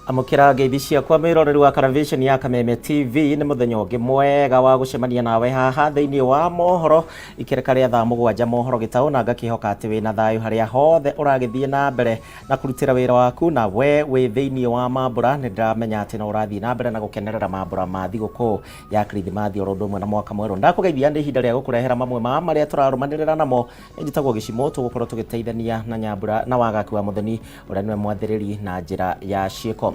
Amũkĩra ngeithi ciakwa mwĩroreri wa Karavisheni ya Kameme TV. Nĩ mũthenya ũngĩ mwega wa gũcemania nawe haha thĩinĩ wa mohoro ikereka rĩa thaa 7 mohoro gĩtaũ, na ngakĩhoka atĩ wĩna thayũ harĩa hothe ũragĩthiĩ na mbere na kũrutĩra wĩra waku, na we wĩ thĩinĩ wa mambũra nĩ ndĩramenya atĩ no ũrathiĩ na mbere na gũkenerera mambũra ma thigũkũ ya Kirithimathi oro ũndũ ũmwe na mwaka mwerũ. Ndakũgeithia, nĩ ihinda rĩa gũkũrehera mamwe ma marĩa tũrarũmanĩrĩra namo. Njĩtagwo Gĩcimũ, tũgũkorwo tũgĩteithania na Nyambura na Wagaki wa Mũthoni ũrĩa nĩwe mwathĩrĩri na njĩra ya ciĩko.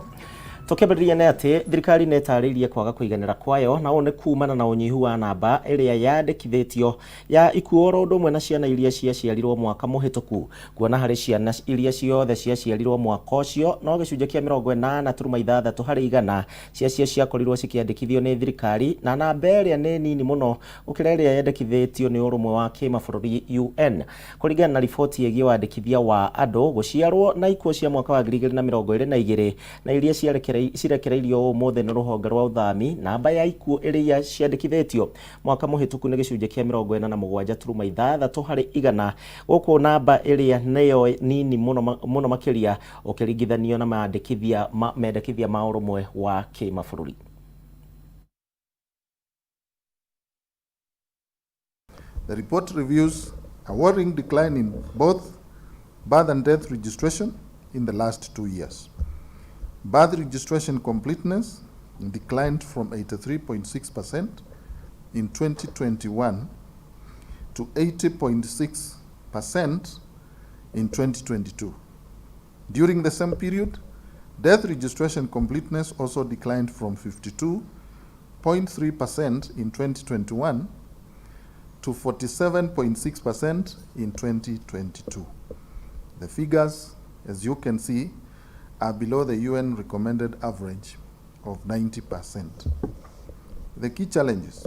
Tũkĩambĩrĩria nĩ atĩ thirikari nĩ ĩtarĩirie kwaga kũiganĩra kwayo, na ũũ nĩ kumana na ũnyihu wa namba ĩrĩa yandĩkithĩtio ya ikuũ oro ũndũ ũmwe na ciana iria ciaciarirwo mwaka mũhĩtũku, kuona harĩ ciana iria ciothe ciaciarirwo mwaka ũcio no gĩcunjĩ kĩa 80.6 harĩ igana ciacio ciakorirwo cikĩandĩkithio nĩ thirikari, na namba ĩrĩa nĩ nini mũno gũkĩra ĩrĩa yendekithĩtio nĩ ũrũmwe wa kĩmabũrũri UN. Kũringana na riboti ĩgiĩ wandĩkithia wa andũ, gũciarwo na ikuũ cia mwaka wa 2022 na iria cirekereirio ũmũthĩ nĩ rũhonge rwa ũthami, namba ya ikuũ iria ciandĩkithĩtio mwaka mũhĩtũku nĩ gĩcunjĩ kĩa 47.6 harĩ igana, gũkũ namba ĩrĩa nĩyo nini mũno mũno makĩria ũkĩringithanio na mandĩkithia ma mendekithia ma ũrũmwe wa kĩmabũrũri. The report reviews a worrying decline in both birth and death registration in the last 2 years. Birth registration completeness declined from 83.6% in 2021 to 80.6% in 2022. During the same period, death registration completeness also declined from 52.3% in 2021 to 47.6% in 2022. The figures, as you can see, are below the UN recommended average of 90%. The key challenges.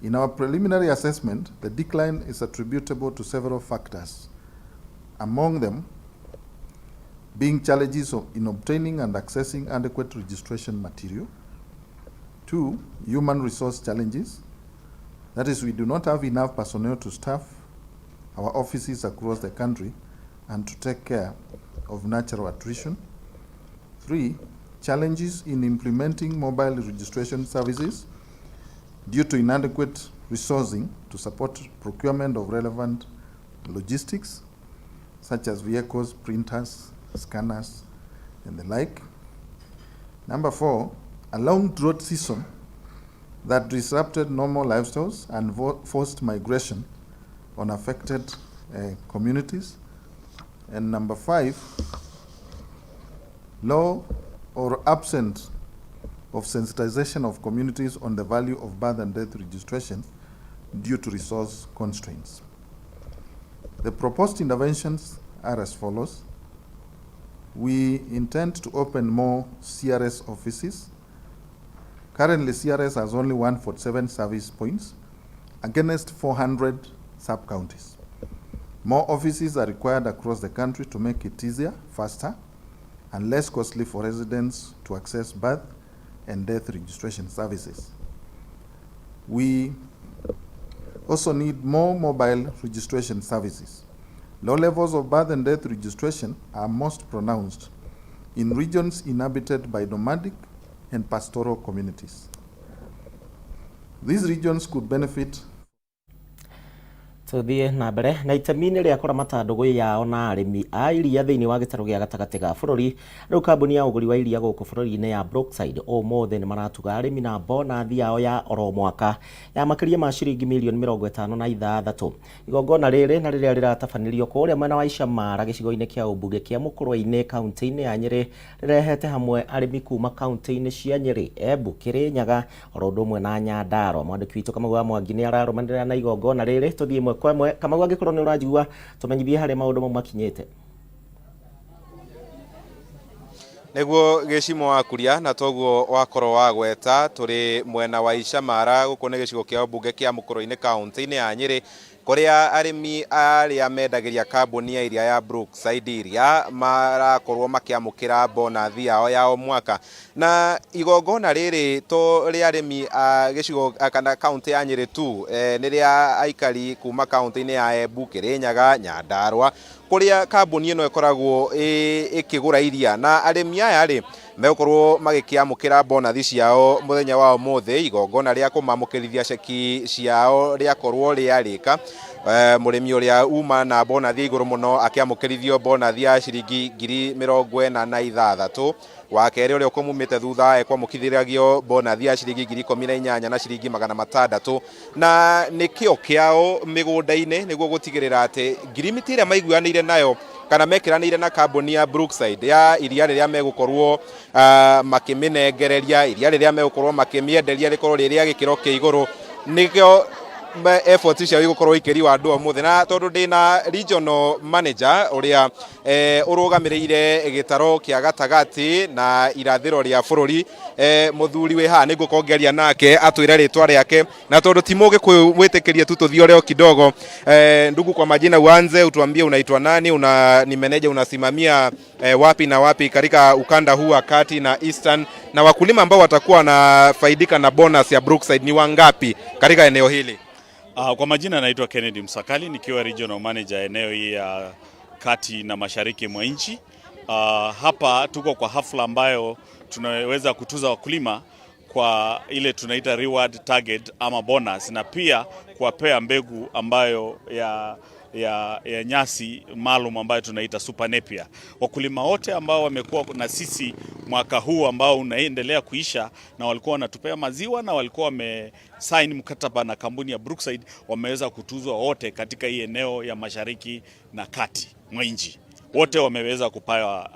In our preliminary assessment, the decline is attributable to several factors, among them being challenges in obtaining and accessing adequate registration material. Two, human resource challenges. That is, we do not have enough personnel to staff our offices across the country and to take care of natural attrition. Three, challenges in implementing mobile registration services due to inadequate resourcing to support procurement of relevant logistics such as vehicles, printers, scanners, and the like. Number four, a long drought season that disrupted normal lifestyles and forced migration on affected communities. And number five, low or absent of sensitization of communities on the value of birth and death registration due to resource constraints. The proposed interventions are as follows. We intend to open more CRS offices. Currently, CRS has only 147 service points against 400 sub-counties. More offices are required across the country to make it easier, faster, and less costly for residents to access birth and death registration services. We also need more mobile registration services. Low levels of birth and death registration are most pronounced in regions inhabited by nomadic and pastoral communities. These regions could benefit Tuthiĩ na mbere na itemi-inĩ rĩa kũramata ndũgũ yao na arĩmi a iria thĩinĩ wa gĩtarũ gĩa gatagatĩ ga bũrũri. Rĩu kambuni ya ũgũri wa iria gũkũ bũrũri-inĩ ya Brookside ũmũthĩ nĩ maratuga arĩmi na bonathi yao ya oro mwaka ya makĩria ma ciringi mirioni 56. Igongona rĩrĩ na rĩrĩa rĩratabanĩrio kũrĩa mwena wa Icamara, gĩcigo-inĩ kĩa ũmbunge kĩa Mũkũrwe-inĩ, kaunti-inĩ ya Nyĩrĩ, rĩrehete hamwe arĩmi kuma kaunti-inĩ cia Nyĩrĩ, Embu, Kĩrĩnyaga oro ũndũ ũmwe na Nyandarua. Mwandĩki witũ Kamau wa Mwangi nĩ ararũmanĩrĩra na igongona rĩrĩ. Tũthiĩ ĩmwe kwa ĩmwe. Kamau, angĩkorwo nĩ ũranjigua, tũmenyithie harĩa maũndũ mau makinyĩte. Nĩguo Gĩcimo wa Kuria, na toguo wakorwo wagweta, tũrĩ mwena wa Icamara, gũkũ nĩ gĩcigo kĩa ũmbunge kĩa Mũkũrũ-inĩ, kaunti-inĩ ya Nyĩrĩ, kũrĩa arĩmi arĩa mendagĩria kambuni ya iria ya Brookside iria marakorwo makĩamũkĩra bonathi yao ya o mwaka. Na igongona rĩrĩ to rĩa arĩmi a gĩcigo kana kaunti ya Nyĩrĩ tu, nĩ rĩa aikari kuma kaunti-inĩ ya Embu, Kĩrĩnyaga, Nyandarua. Kuria kambuni ĩno ĩkoragwo ĩkĩgũra iria na arĩmi aya rĩ megũkorwo magĩkĩamũkĩra bonathi ciao mũthenya wa ũmũthĩ. Igongona rĩa kũmamũkĩrithia ceki ciao rĩakorwo rĩarĩka, mũrĩmi ũrĩa uma na bonathi igũrũ mũno akĩamũkĩrithio bonathi ya ciringi 46,000. Wa kerĩ ũrĩa ũkũmumĩte thutha ekwamũkithĩragio bonathi ya ciringi 18,000 na ciringi 600. Na nĩkĩo kĩao mĩgũnda-inĩ nĩguo gũtigĩrĩra atĩ ngirimiti ĩrĩa maiguanĩire nayo kana mekĩranĩire na kambuni ya Brookside ya iria rĩrĩa megũkorwo makĩmĩnengereria, iria rĩrĩa megũkorwo makĩmĩenderia, rĩkorwo rĩ rĩa gĩkĩro kĩa igũrũ, nĩkĩo effort ciao igũkorwo ikĩriwa andũ ũmũthĩ. Na tondũ ndĩna regional manager ũrĩa ũrũgamĩrĩire gĩtaro kĩa gatagatĩ na irathĩro rĩa bũrũri, mũthuri wĩ haha, nĩngũkorwo ngĩaria nake atwĩre rĩtwa rĩake, na tondũ ti mũgĩkũyũ mwĩtĩkĩrie tu tũthiore o kidogo. Ndugu, kwa majina uanze utuambie unaitwa nani, ni meneja unasimamia wapi na wapi katika ukanda huu wa kati na eastern, na wakulima ambao watakuwa wanafaidika na bonus ya Brookside ni wangapi katika eneo hili? Kwa majina naitwa Kennedy Msakali, nikiwa regional manager eneo hii ya kati na mashariki mwa nchi. Hapa tuko kwa hafla ambayo tunaweza kutuza wakulima kwa ile tunaita reward target ama bonus, na pia kuwapea mbegu ambayo ya nyasi maalum ambayo tunaita Super Napier. Wakulima wote ambao wamekuwa na sisi mwaka huu ambao unaendelea kuisha na walikuwa wanatupea maziwa na walikuwa wamesign mkataba na kampuni ya Brookside wameweza kutuzwa wote katika hii eneo ya mashariki na kati mwa nchi. Wote wameweza kupewa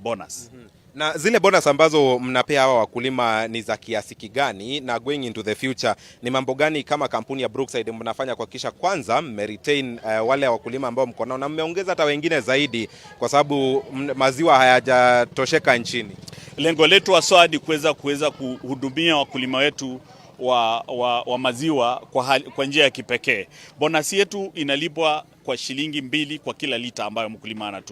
bonus. Na zile bonus ambazo mnapea hawa wakulima ni za kiasi kigani, na going into the future ni mambo gani kama kampuni ya Brookside mnafanya kuhakikisha kwanza mmeretain wale wakulima ambao mko nao na mmeongeza hata wengine zaidi, kwa sababu maziwa hayajatosheka nchini? Lengo letu haswa ni kuweza kuhudumia wakulima wetu wa maziwa kwa njia ya kipekee. Bonasi yetu inalipwa kwa shilingi 2 kwa kila lita ambayo mkulima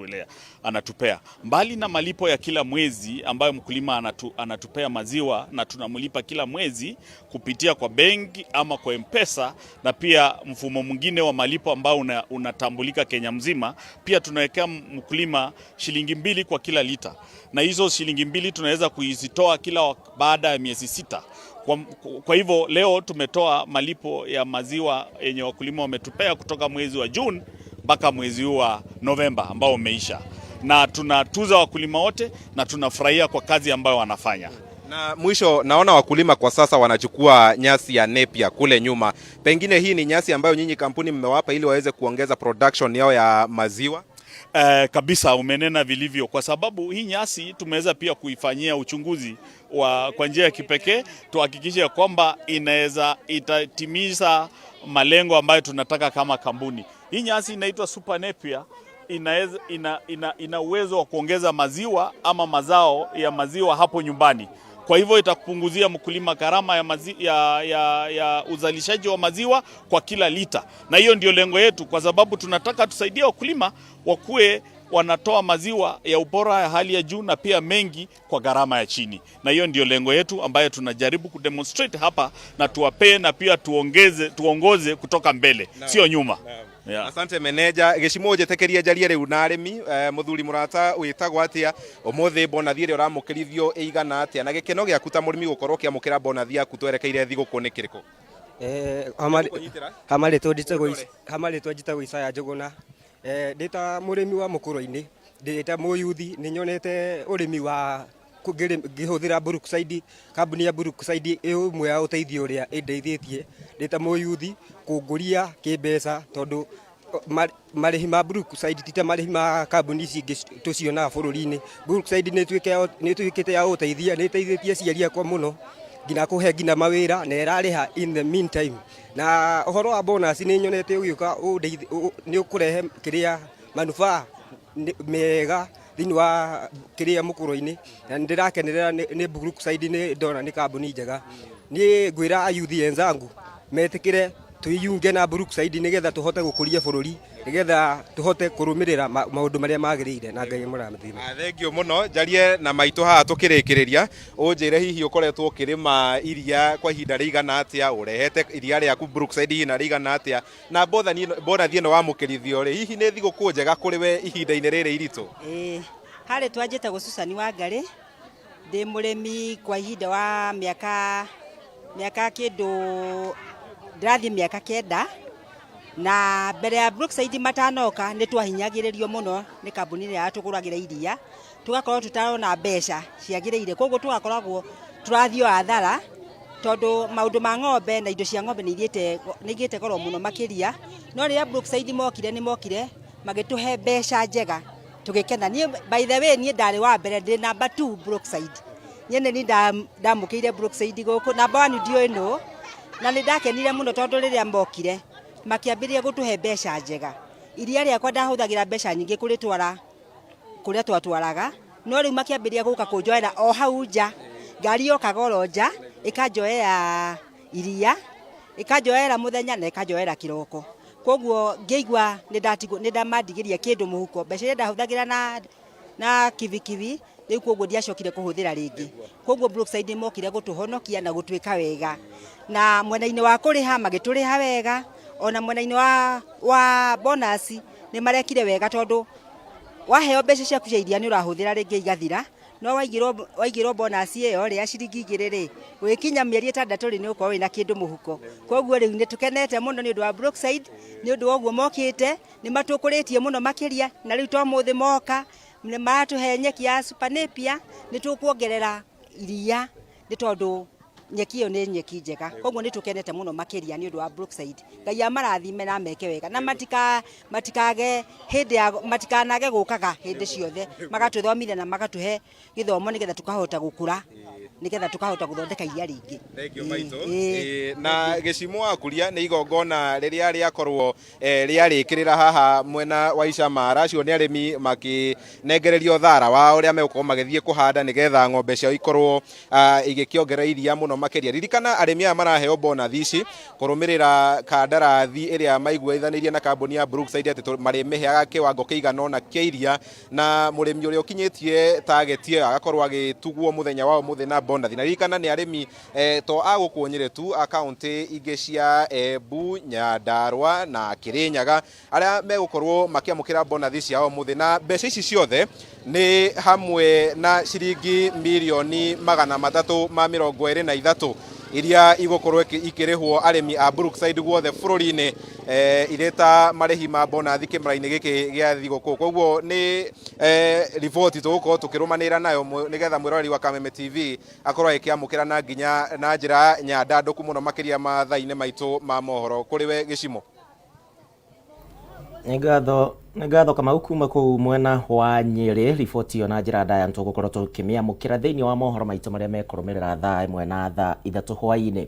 anatupea. Mbali na malipo ya kila mwezi ambayo mkulima anatupea maziwa na tunamlipa kila mwezi kupitia kwa benki ama kwa M-Pesa, na pia mfumo mwingine wa malipo ambao unatambulika Kenya mzima, pia tunawekea mkulima shilingi 2 kwa kila lita, na hizo shilingi 2 tunaweza kuzitoa kila baada ya miezi 6. Kwa hivyo leo tumetoa malipo ya maziwa yenye wakulima wametupea kutoka mwezi wa Juni mpaka mwezi huu wa Novemba ambao umeisha, na tunatuza wakulima wote na tunafurahia kwa kazi ambayo wanafanya. Na mwisho, naona wakulima kwa sasa wanachukua nyasi ya Napier kule nyuma, pengine hii ni nyasi ambayo nyinyi kampuni mmewapa ili waweze kuongeza production yao ya maziwa? Kabisa, umenena vilivyo, kwa sababu hii nyasi tumeweza pia kuifanyia uchunguzi kwa njia ya kipekee tuhakikishe kwamba inaweza itatimiza malengo ambayo tunataka kama kampuni. Hii nyasi inaitwa Super Napier, ina uwezo wa kuongeza maziwa ama mazao ya maziwa hapo nyumbani. Kwa hivyo itakupunguzia mkulima gharama ya uzalishaji wa maziwa kwa kila lita, na hiyo ndio lengo yetu, kwa sababu tunataka tusaidie wakulima wakuwe wanatoa maziwa ya ubora ya hali ya juu na pia mengi kwa gharama ya chini, na hiyo ndio lengo yetu ambayo tunajaribu kudemonstrate hapa, na tuwapee na pia tuongoze kutoka mbele, sio nyuma. Yeah. Asante meneja. Gĩcimo njĩtĩkĩrie njarie rĩu na arĩmi. Mũthuri mũrata, wĩtagwo atĩa? Ũmũthĩ bonathi ĩrĩa ũramũkĩrithio ĩigana atĩa, na gĩkeno gĩaku ta mũrĩmi gũkorwo ũkĩamũkĩra bonathi yaku twerekeire thigũkũ nĩ kĩrĩkũ? Hamarĩtwo njĩtagwo Isaya Njũgũna. Ndĩ ta mũrĩmi wa mũkũrũ-inĩ, ndĩ ta mũyuthi, nĩ nyonete ũrĩmi wa ngĩhũthĩra Brookside, kambuni ya Brookside ĩ ũmwe ya ũteithio ũrĩa ĩndeithĩtie ndĩ ta mũyuthi kũngũria kĩmbeca, tondũ marĩhi ma Brookside ti ta marĩhi ma kambuni ici ingĩ tũcionaga bũrũri-inĩ. Brookside nĩ ĩtuĩkĩte ya gũteithia, nĩ ĩteithĩtie aciari akwa mũno nginya kũhe nginya mawĩra, na ĩrarĩha in the meantime. Na ũhoro wa bonus nĩ nyonete ũgĩũka nĩ ũkũrehe kĩrĩa manufaa mega thĩinĩ wa kĩrĩa mũkũrũ-inĩ, na nĩ ndĩrakenerera nĩ Brookside, nĩ ndona nĩ kambuni njega. Niĩ ngwĩra ayuthi enzangu metĩkĩre Twiyunge na Brookside nigetha tuhote gukuria bururi, nigetha tuhote kurumirira maundu maria magirire, na Ngai mũrathime. Thengio muno. Njarie na maitũ haha tũkĩrĩkĩrĩria, ũnjĩre hihi ũkoretwo ũkĩrĩma iria kwa ihinda rĩigana atĩa, ũrehete iria rĩaku Brookside ihinda rĩigana atĩa, na bonathi ĩno wamũkĩrithio rĩ, hihi nĩ thigũkũ njega kũrĩ we ihinda-inĩ rĩrĩ iritũ? Ĩĩ, harĩ twanjĩtagwo Susan Wangari, ndĩ mũrĩmi kwa ihinda wa mĩaka kĩndũ ndĩrathiĩ mĩaka 9, na mbere ya Brookside matanoka nĩ twahinyagĩrĩrio mũno nĩ kambuni ĩrĩa yatũgũragĩra iria, tũgakorwo tũtarona mbeca ciagĩrĩire, koguo tũgakoragwo tũrathiĩ o hathara, tondũ maũndũ ma ng'ombe na indo cia ng'ombe nĩ igĩte goro mũno makĩria. No rĩrĩa Brookside mokire, nĩ mokire magĩtũhe mbeca njega, tũgĩkena. Niĩ, by the way, niĩ ndarĩ wa mbere, ndĩ number 2 Brookside. Niĩ nĩ niĩ ndamũkĩire Brookside gũkũ, number 1 ndiũĩ nũ, na nĩ ndakenire mũno tondũ rĩrĩa mokire makĩambĩrĩria gũtũhe mbeca njega. Iria rĩakwa ndahũthagĩra mbeca nyingĩ kũrĩtwara kũrĩa twatwaraga, no rĩu makĩambĩrĩria gũka kũnjoera o hau nja, ngari yokaga oro nja ĩkanjoera iria, ĩkanjoera mũthenya na ĩkanjoera kĩroko. Koguo ngĩigua nĩ ndamandigĩria kĩndũ mũhuko, mbeca iria ndahũthagĩra na kibikibi rĩu koguo ndiacokire kũhũthĩra rĩngĩ. Koguo Brookside mokire gũtũhonokia na gũtwĩka wega, na mwena-inĩ wa kũrĩha magĩtũrĩha wega, ona mwena-inĩ wa bonus nĩ marekire wega, tondũ waheo mbeca ciaku cia iria nĩ ũrahũthĩra rĩngĩ igathira, no waigĩrwo bonus ĩyo rĩ ya ciringi 2 rĩ, gũgĩkinya mĩeri 6 rĩ, nĩ ũgũkorwo wĩna kĩndũ mũhuko. Koguo rĩu nĩ tũkenete mũno nĩ ũndũ wa Brookside, nĩ ũndũ wa ũguo mokĩte, nĩ matũkũrĩtie mũno makĩria, na rĩu to mũthĩ moka nĩ maratũhe nyeki ya Super Napier, nĩ tũkuongerera iria nĩ tondũ nyeki ĩyo nĩ nyeki njega. Koguo nĩ tũkenete mũno makĩria nĩ ũndũ wa Brookside. Ngai amarathime na meke wega, na matikage hĩndĩ ya matikanage gũkaga hĩndĩ ciothe, magatũthomithia na magatũhe gĩthomo nĩgetha tũkahota gũkũra, nĩgetha tũkahota gũthondeka iria rĩingĩ. Thank you, maitũ. Na gĩcimo wakuria nĩ igongona rĩrĩa rĩakorwo rĩarĩkĩrĩra haha mwena wa Icamara, acio nĩ arĩmi makĩnengererio thara wao ũrĩa megũkorwo magĩthiĩ kũhanda nĩgetha ng'ombe ciao ikorwo igĩkĩongerera iria mũno makĩria. Ririkana arĩmi aya maraheo bonathi ici kũrũmĩrĩra kandarathi ĩrĩa maiguithanĩirie na kambuni ya Brookside atĩ marĩmĩheaga kĩwango kĩigana ũna kĩa iria, na mũrĩmi ũrĩa ũkinyĩtie target ĩyo agakorwo agĩtugwo mũthenya wa ũmũthĩ na bonathi. Na ririkana nĩ arĩmi to a gũkũ Nyĩrĩ tu, a kaũntĩ ingĩ cia Embu, Nyandarua na Kĩrĩnyaga arĩa megũkorwo makĩamũkĩra bonathi ciao ũmũthĩ, na mbeca ici ciothe nĩ hamwe na ciringi mirioni 323 iria igũkorwo ikĩrĩhwo arĩmi a Brookside guothe bũrũri-inĩ irĩ ta marĩhi ma bonathi kĩmera-inĩ gĩkĩ gĩa thigũkũ. Koguo nĩ riboti tũgũkorwo tũkĩrũmanĩrĩra nayo nĩgetha mwĩroreri wa Kameme TV akorwo agĩkĩamũkĩra na nginya na njĩra nyandandũku mũno makĩria mathaa-inĩ maitũ ma mohoro. Kũrĩ we Gĩcimo. Nĩ ngatho Kamau kuma kũu mwena wa Nyĩrĩ. Riboti ĩyo na njĩra ndaya nĩ tũgũkorwo tũkĩmĩamũkĩra thĩinĩ wa mohoro maitũ marĩa mekũrũmĩrĩra thaa 1 na thaa 3 hwaĩ-inĩ.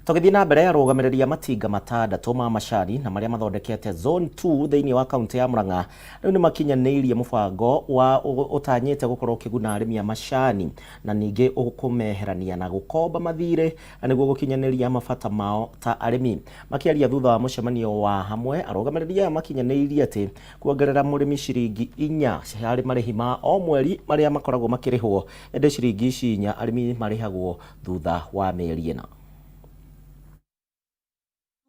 Tũgĩthiĩ na mbere, arũgamĩrĩri a matinga 6 ma macani na marĩa mathondekete Zone 2 thĩinĩ wa kaunti ya Murang'a rĩu nĩ makinyanĩirie mũbango wa ũtanyĩte gũkorwo ũkĩguna arĩmi a macani na ningĩ ũkũmeherania na gũkomba mathirĩ na nĩguo gũkinyanĩria mabata mao ta arĩmi. Makĩaria thutha wa mũcemanio wa hamwe, arũgamĩrĩri aya makinyanĩirie atĩ kuongerera mũrĩmi ciringi 4 harĩ marĩhi ma o mweri marĩa makoragwo makĩrĩhwo, ĩndĩ ciringi ici 4 arĩmi marĩhagwo thutha wa mĩeri 4.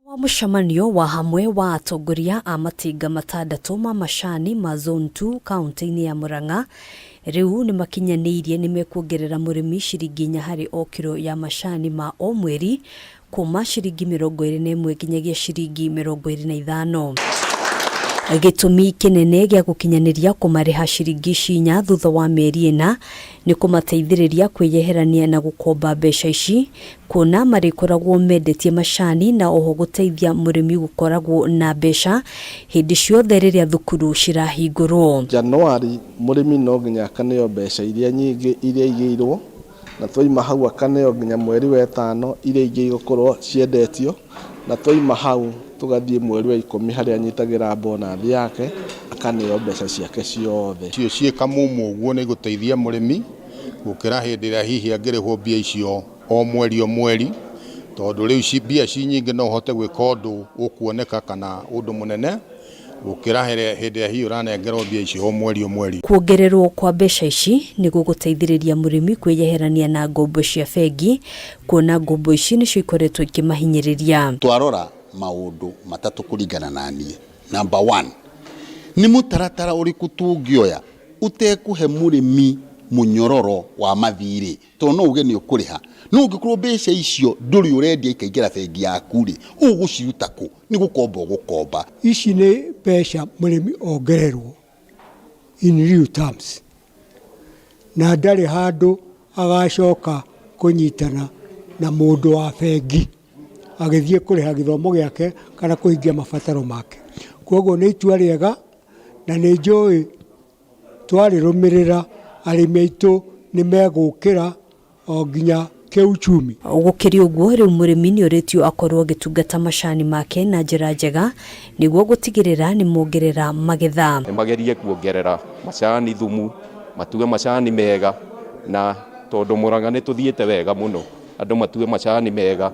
Wa mũcemanio wa hamwe wa atongoria a matinga 6 ma macani ma Zone 2 kaunti-inĩ ya Murang'a rĩu nĩ makinyanĩirie nĩ mekuongerera mũrĩmi ciringi 4 harĩ o kiro ya macani ma o mweri kuma ciringi 21 nginyagia ciringi 25. Gĩtũmi kĩnene gĩa gũkinyanĩria kũmarĩha ciringi ici 4 thutha wa mĩeri 4 nĩ kũmateithĩrĩria kwĩyeherania na gũkomba mbeca ici, kuona marĩkoragwo mendetie macani, na oho gũteithia mũrĩmi gũkoragwo na mbeca hĩndĩ ciothe rĩrĩa thukuru cirahingũrwo. Januari mũrĩmi no nginya akaneo mbeca iria nyingĩ iria igĩirwo, na twaima hau akaneo nginya mweri wa 5 iria ingĩ igũkorwo ciendetio, na twaima hau tũgathiĩ mweri wa 10 harĩa anyitagĩra bonathi yake akaneo mbeca ciake ciothe. Icio ciĩ kamumu ũguo nĩ gũteithia mũrĩmi gũkĩra hĩndĩ ĩrĩa hihi angĩrĩhwo mbia icio o mweri o mweri, Tondu riu mbia ci nyingĩ no ũhote gwĩka ũndũ ũkuoneka kana ũndũ mũnene gũkĩra hĩndĩ ĩrĩa hihi ũranengerwo mbia icio o mweri o mweri. Kuongererwo kwa mbeca ici nĩ gũgũteithĩrĩria mũrĩmi kwĩyeherania na ngombo cia bengi, kuona ngombo ici nĩcio ikoretwo ikĩmahinyĩrĩria. Twarora maũndũ matatũ kũringana na niĩ. Number 1, nĩ mũtaratara ũrĩkũ tũngĩoya ũtekũhe mũrĩmi mũnyororo wa mathirĩ, tondũ no uge nĩ ũkũrĩha, no ũngĩkorwo mbeca icio ndũrĩ ũrendia ikaingĩra bengi yaku rĩ, ũgũciruta kũ? Nĩ gũkomba ũgũkomba. Ici nĩ mbeca mũrĩmi ongererwo in real terms, na ndarĩ handũ agacoka kũnyitana na mũndũ wa bengi agĩthiĩ kũrĩha gĩthomo gĩake kana kũhingia mabataro make. Koguo nĩ itua rĩega na nĩ njũĩ twarĩrũmĩrĩra arĩmi aitũ nĩ megũkĩra o nginya kĩuchumi. Gũkĩrĩ ũguo, rĩu mũrĩmi nĩ orĩtio akorwo agĩtungata macani make na njĩra njega nĩguo gũtigĩrĩra nĩ mongerera magetha. Nĩ magerie kuongerera macani thumu, matue macani mega, na tondũ Murang'a nĩ tũthiĩte wega mũno, andũ matue macani mega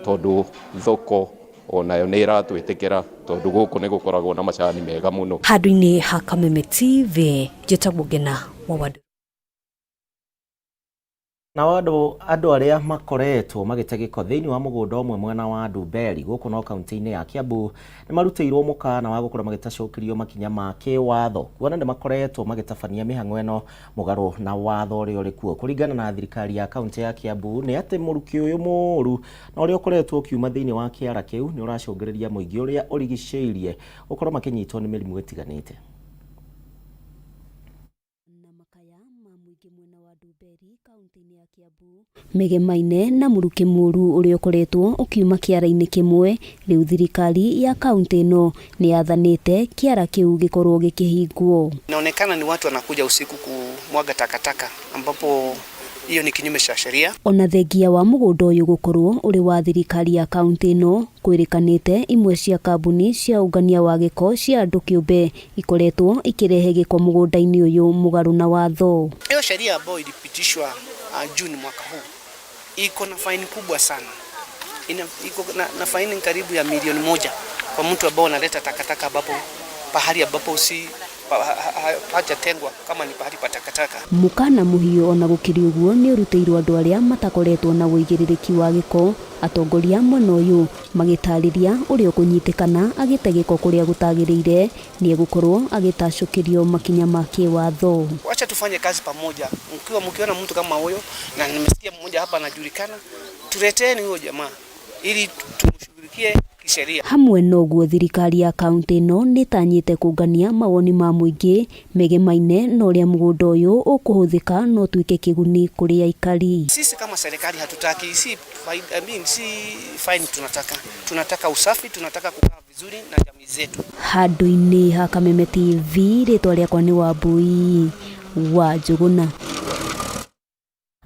tondũ thoko onayo nĩ ĩratwĩtĩkĩra tondũ gũkũ nĩ gũkoragwo na macani mega mũno. Handũ-inĩ ha Kameme TV, njĩtagwo Ngena wa Wandu. Nao andũ arĩa makoretwo magĩte gĩko thĩinĩ wa mũgũnda ũmwe mwena wa Ndumberi gũkũ no kaunti-inĩ ya Kiambu nĩ marutĩirwo mũkana wa gũkorwo magĩtacũkĩrio makinya ma kĩwatho, kuona nĩ makoretwo magĩtabania mĩhang'o ĩno mũgarũ na watho ũrĩa ũrĩ kuo. Kũringana na thirikari ya kaunti ya Kiambu nĩ atĩ mũrukĩ ũyũ mũũru na ũrĩa ũkoretwo ũkiuma thĩinĩ wa kĩara kĩu nĩ ũracũngĩrĩria mũingĩ ũrĩa ũrigicĩirie gũkorwo makĩnyitwo nĩ mĩrimũ ĩtiganĩte. Mĩgemaine na mũrukĩ mũũru ũrĩa ũkoretwo ũkiuma kĩara-inĩ kĩmwe, rĩu thirikari ya kaunti ĩno nĩ yathanĩte kĩara kĩu gĩkorwo gĩkĩhingwo. Inaonekana ni watu wanakuja usiku kumwaga takataka ambapo hiyo ni kinyume cha sheria. Ona thengia wa mũgũnda ũyũ gũkorwo ũrĩ wa thirikari ya kaunti ĩno, kwĩrĩkanĩte imwe cia kambuni cia ũngania wa gĩko cia andũ kĩũmbe ikoretwo ikĩrehe gĩko mũgũnda-inĩ ũyũ mũgarũ na watho. Hiyo sheria ambayo ilipitishwa Juni mwaka huu iko na faini kubwa sana. Iko na faini karibu ya 1,000,000 kwa mtu ambao analeta takataka ambapo pahali ambapo si hajatengwa kama ni pahali pa takataka. Mũkana mũhiũ ona gũkĩrĩ ũguo nĩ ũrutĩirwo andũ arĩa matakoretwo na ũigĩrĩrĩki wa gĩko, atongoria mwena ũyũ magĩtarĩria ũrĩa ũkũnyitĩkana agĩte gĩko kũrĩa gũtagĩrĩire nĩ egũkorwo agĩtacũkĩrio makinya ma kĩwatho. Wacha tufanye kazi pamoja. Mkiwa mkiona mtu kama huyo, na nimesikia mmoja hapa anajulikana, tuleteni huyo jamaa ili tumshughulikie kisheria. Hamwe noguo thirikari ya kaunti ĩno nĩtanyĩte kũngania mawoni ma mũingĩ megemaine na ũrĩa mũgũnda ũyũ ũkũhũthĩka no ũtuĩke kĩguni kũrĩ aikari. Sisi kama serikali hatutaki, si si fine, tunataka usafi, tunataka kukaa vizuri na jamii zetu. Handũ-inĩ ha Kameme TV, rĩtwa rĩakwa nĩ Wambui wa Njũgũna.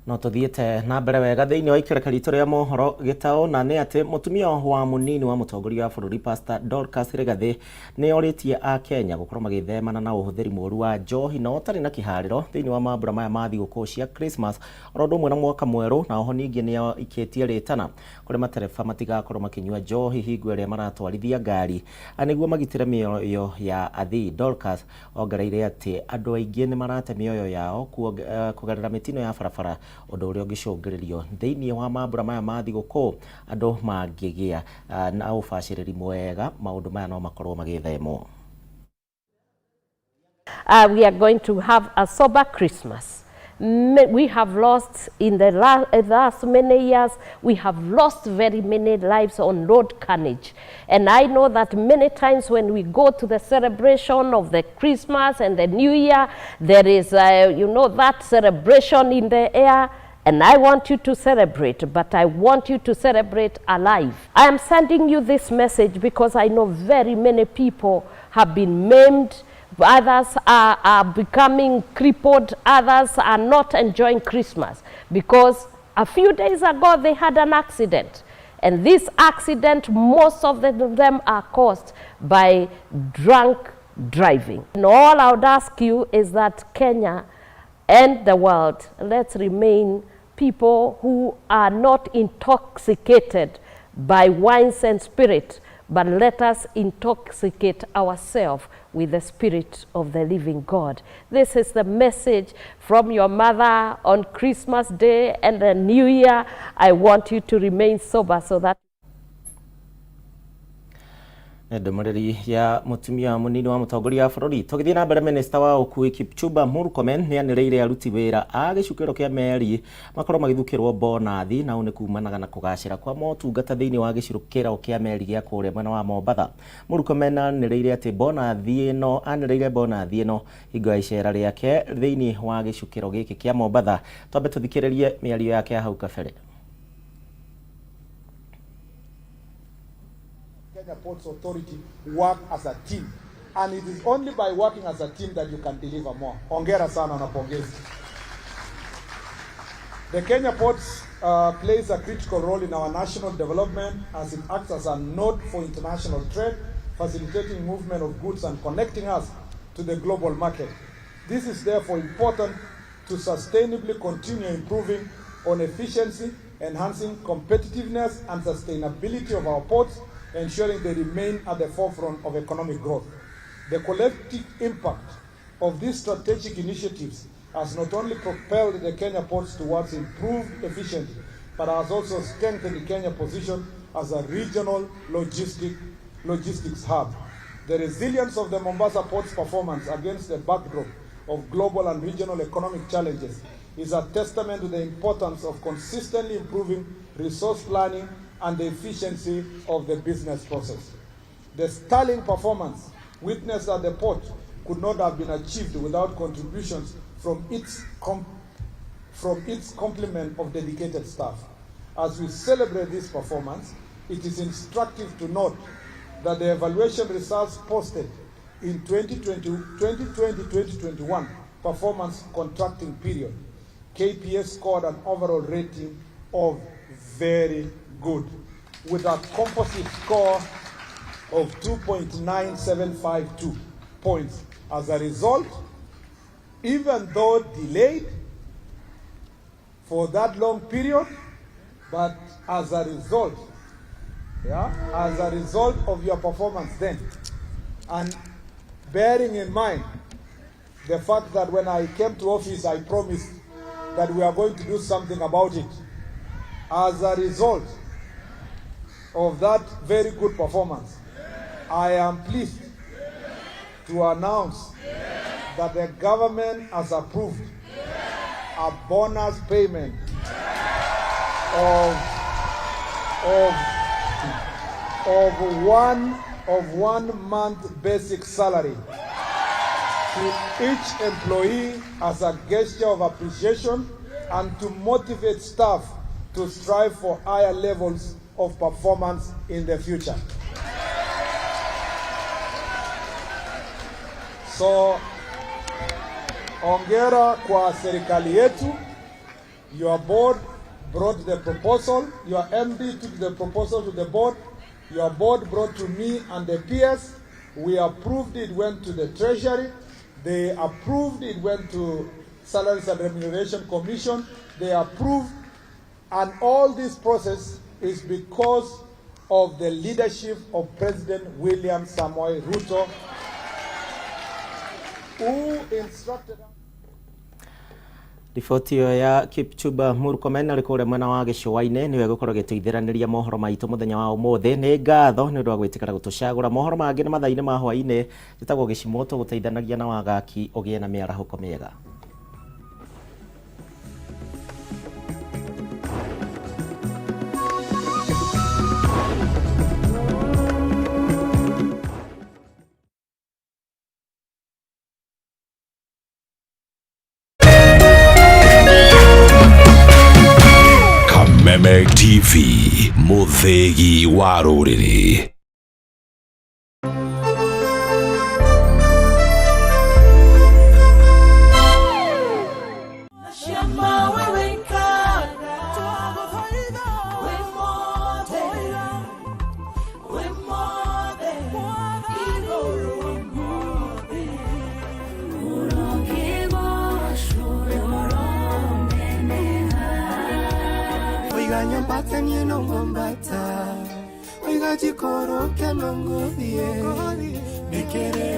No tuthiĩte na mbere wega thĩinĩ wa ikereka ritũ rĩa mohoro gĩtaũ, na nĩ atĩ mũtumia wa mũnini wa mũtongoria wa bũrũri Pastor Dorcas Rigathi nĩ orĩtie a Kenya gũkorwo magĩthemana na ũhũthĩri mũũru wa njohi na ũtarĩ na kĩharĩro thĩinĩ wa mambura maya ma thigũkũ cia Christmas oro ũndũ ũmwe na mwaka mwerũ, na oho ningĩ nĩ aikĩtie rĩtana kũrĩ matereba matigakorwo makĩnyua njohi hingo ĩrĩa maratwarithia ngari nĩguo magitĩre mĩoyo ya athii. Dorcas ongereire atĩ andũ aingĩ nĩ marate mĩoyo yao kũgerera mĩtino ya barabara, ũndũ ũrĩa ũngĩcũngĩrĩrio thĩinĩ wa mambura maya ma thigũkũ andũ mangĩgĩa na ũbacĩrĩri mwega, maũndũ maya no makorwo magĩthemwo. We are going to have a sober Christmas. We have lost in the last many years, we have lost very many lives on road carnage. And I know that many times when we go to the celebration of the Christmas and the New Year, there is, that celebration in the air. And I want you to celebrate, but I want you to celebrate alive. I am sending you this message because I know very many people have been maimed. Others are becoming crippled. Others are not enjoying Christmas because a few days ago they had an accident. And this accident, most of them are caused by drunk driving. And all I would ask you is that Kenya and the world, let's remain people who are not intoxicated by wines and spirit, but let us intoxicate ourselves with the Spirit of the living God. This is the message from your mother on Christmas Day and the New Year. I want you to remain sober so that Nĩ ndũmĩrĩri ya mũtumia mũnini wa mũtongoria wa bũrũri. Tũgĩthiĩ na mbere, minista wa ũkui Kipchumba Murkomen nĩ anĩrĩire aruti wĩra a gĩcukĩro kĩa meri makorwo magĩthukĩrwo bonathi, na ũũ nĩ kumanaga na kũgacĩra kwa motungata thĩinĩ wa gĩcukĩro kĩa meri gĩa kũrĩa mwena wa Mombatha. Murkomen anĩrĩire atĩ bonathi ĩno anĩrĩire bonathi ĩno hingo ya icera rĩake thĩinĩ wa gĩcukĩro gĩkĩ kĩa Mombatha. Twambe tũthikĩrĩrie mĩario yake ya hau kabere. Kenya Ports Authority work as a team. And it is only by working as a team that you can deliver more. Hongera sana na pongezi. The Kenya Ports plays a critical role in our national development as it acts as a node for international trade, facilitating movement of goods and connecting us to the global market. This is therefore important to sustainably continue improving on efficiency, enhancing competitiveness and sustainability of our ports, ensuring they remain at the forefront of economic growth. The collective impact of these strategic initiatives has not only propelled the Kenya ports towards improved efficiency, but has also strengthened Kenya's position as a regional logistics hub. The resilience of the Mombasa port's performance against the backdrop of global and regional economic challenges is a testament to the importance of consistently improving resource planning and the efficiency of the business process. The sterling performance witnessed at the port could not have been achieved without contributions from its complement of dedicated staff. As we celebrate this performance, it is instructive to note that the evaluation results posted in 2020-2021 performance contracting period, KPA scored an overall rating of very good, with a composite score of 2.9752 points. As a result, even though delayed for that long period, but as a result, yeah, as a result of your performance then, and bearing in mind the fact that when I came to office, I promised that we are going to do something about it. As a result of that very good performance, I am pleased to announce that the government has approved a bonus payment of 1 month basic salary to each employee as a gesture of appreciation and to motivate staff to strive for higher levels of performance in the future. So, hongera kwa serikali yetu. Your board brought the proposal. Your MD took the proposal to the board. Your board brought to me and the PS. We approved it, went to the Treasury. They approved it, went to Salaries and Remuneration Commission. They approved, and all this process is because of the leadership of President William Samoei Ruto, who instructed us. Riboti ĩyo ya Kipchumba Murkomen arĩ kũrĩa mwena wa gĩcũa-inĩ nĩwe gũkorwo gĩteithĩranĩria mohoro maitũ mũthenya wa ũmũthĩ. Nĩ ngatho nĩ ũndũ wa gwĩtĩkĩra gũtũcagũra. Mohoro mangĩ nĩ mathaa-inĩ ma hwaĩ-inĩ. Njĩtagwo Gĩcimoto, gũteithanagia na Wagaki. Ũgĩe na mĩarahũko mĩega. Kameme TV, mũthĩgi wa rũrĩrĩ. Ciama wewe ikara wĩ mothe, wĩ mothe, igũrũ mothe. Ũrokĩgocwo, ũroneneha. Oiganyambata niĩ no ngwambata, oiga njikũrũke no ngũthiĩ, nĩkĩrĩ.